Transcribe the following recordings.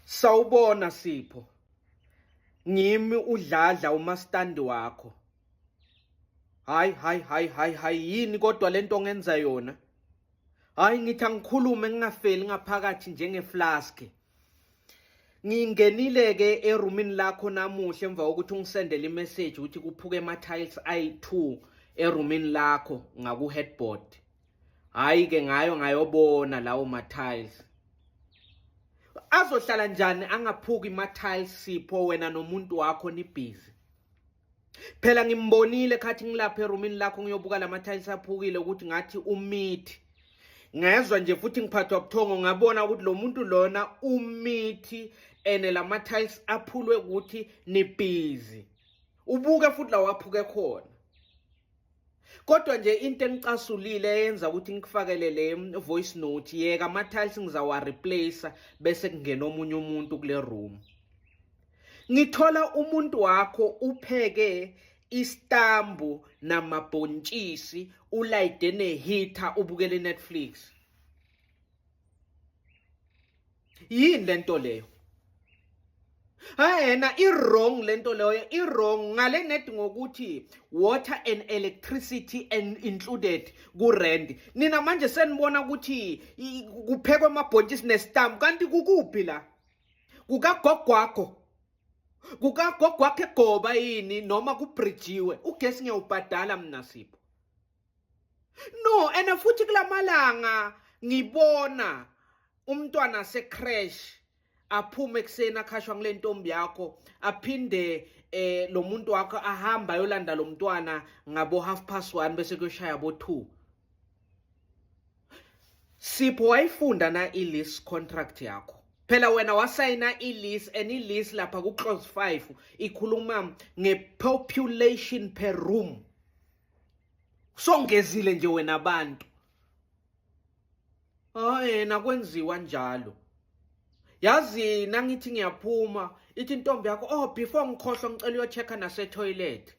Sawubona Sipho. Ngimi uDladla umastandi wakho. Hayi hayi hayi hayi hayi yini kodwa lento ongenza yona? Hayi ngithi angikhulume ngingafeli ngaphakathi njengeflask. Ngingenile ke erumini lakho namuhla emva kokuthi ungisendele imessage ukuthi kuphuke ama tiles ayi2 erumini lakho ngaku headboard. Hayi ke ngayo ngayobona lawo ma tiles. Azohlala njani angaphuki ma tiles Sipho wena nomuntu wakho ni busy. Phela ngimbonile khathi ngilapha erumini lakho ngiyobuka lama tiles aphukile ukuthi ngathi umithi. Ngezwa nje futhi ngiphathwa buthongo ngabona ukuthi lo muntu lona umithi ene lama tiles aphulwe ukuthi ni busy. Ubuke futhi la waphuke khona. Kodwa nje into engicasulile eyenza ukuthi ngikufakele le voice note yeka ama tiles ngizawa replace bese kungena omunye umuntu kule room. Ngithola umuntu wakho upheke istambu namabhontshisi ulayide neheater ubukele Netflix. Yini lento leyo? Hayena i-wrong lento leyo i-wrong ngale net ngokuthi water and electricity and included ku-rent. Nina manje senibona ukuthi kuphekwa amabhontshisi nestambu kanti kukuphi la? Kukagogo wakho. Kukagogo wakho egoba yini noma kubridgiwe? Ugesi ngiyawubhadala mina Sipho. No, and futhi kulamalanga ngibona umntwana secrash aphume ekuseni akhashwa ngile ntombi yakho aphinde eh lo muntu wakho ahamba ayolanda lo mntwana ngabo 1:30 bese kuyoshaya bo 2. Sipho wayifunda na i-lease contract yakho? Phela wena wasayina i-lease and i-lease lapha ku-clause 5 ikhuluma nge-population per room. Songezile nje wena abantu. Hayi yena kwenziwa njalo. Yazi nangithi ngiyaphuma ithi intombi yakho oh before ngikhohlwa ngicela uyochecka nase toilet.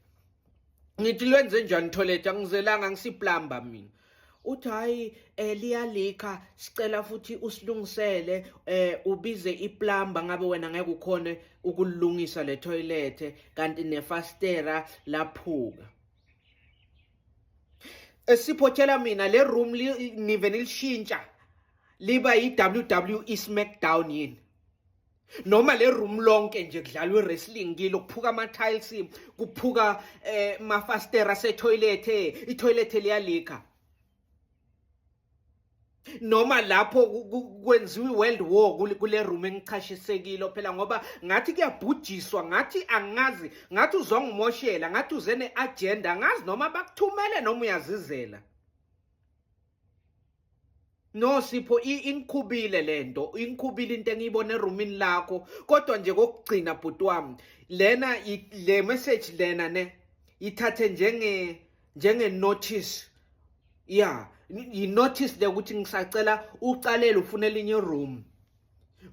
Ngithi lwenze njani toilet angizelanga ngisiplumber mina. Uthi hayi eh liyalikha sicela futhi usilungisele eh ubize iplumber ngabe wena ngeke ukhone ukulungisa le toilet kanti nefastera laphuka. Esipho tshela mina le room nive nilishintsha liba yi-WWE SmackDown yini? Noma le room lonke nje kudlalwa i-wrestling kilo kuphuka ama-tiles kuphuka eh mafastera ase-toilet i-toilet liyalikha noma lapho kwenziwa i-world war kule room engichashisekile phela ngoba ngathi kuyabhujiswa ngathi angazi ngathi uzongimoshela ngathi uze ne-agenda angazi noma bakuthumele noma uyazizela. No Sipho ingikhubile lento ingikhubile into engiyibona erumini lakho kodwa nje kokugcina bhuti wami lena le message lena ne ithathe njenge njenge notice yeah yi notice le ukuthi ngisacela ucalele ufune elinye room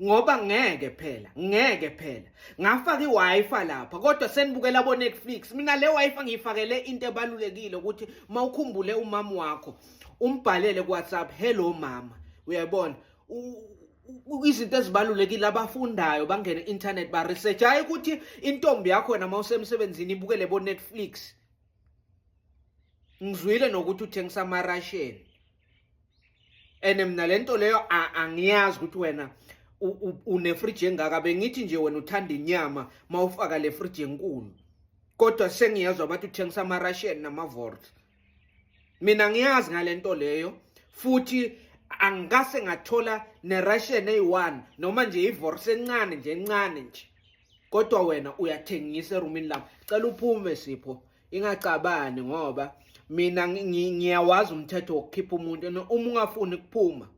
ngoba ngeke phela ngeke phela ngafaka iWi-Fi lapha kodwa senibukela bo Netflix mina le Wi-Fi ngiyifakele into ebalulekile ukuthi mawukhumbule umama wakho umbhalele ku WhatsApp hello mama uyayibona izinto ezibalulekile abafundayo bangene internet ba research hayi ukuthi intombi yakho wena mawusemsebenzini ibukele bo Netflix. Ngizwile nokuthi uthengisa ama Russian ene mina lento leyo angiyazi ukuthi wena unefridge engaka bengithi nje wena uthanda inyama mawufaka le fridge enkulu kodwa sengiyezwa bathi uthengisa ama Russian nama Volt. Mina ngiyazi ngalento leyo futhi angikase ngathola ne-Russian eyi-one noma nje i-Vors encane nje encane nje kodwa wena uyathengisa erumini lami. Cela uphume Sipho ingacabani ngoba mina ngiyawazi umthetho wokukhipha umuntu uma ungafuni ukuphuma.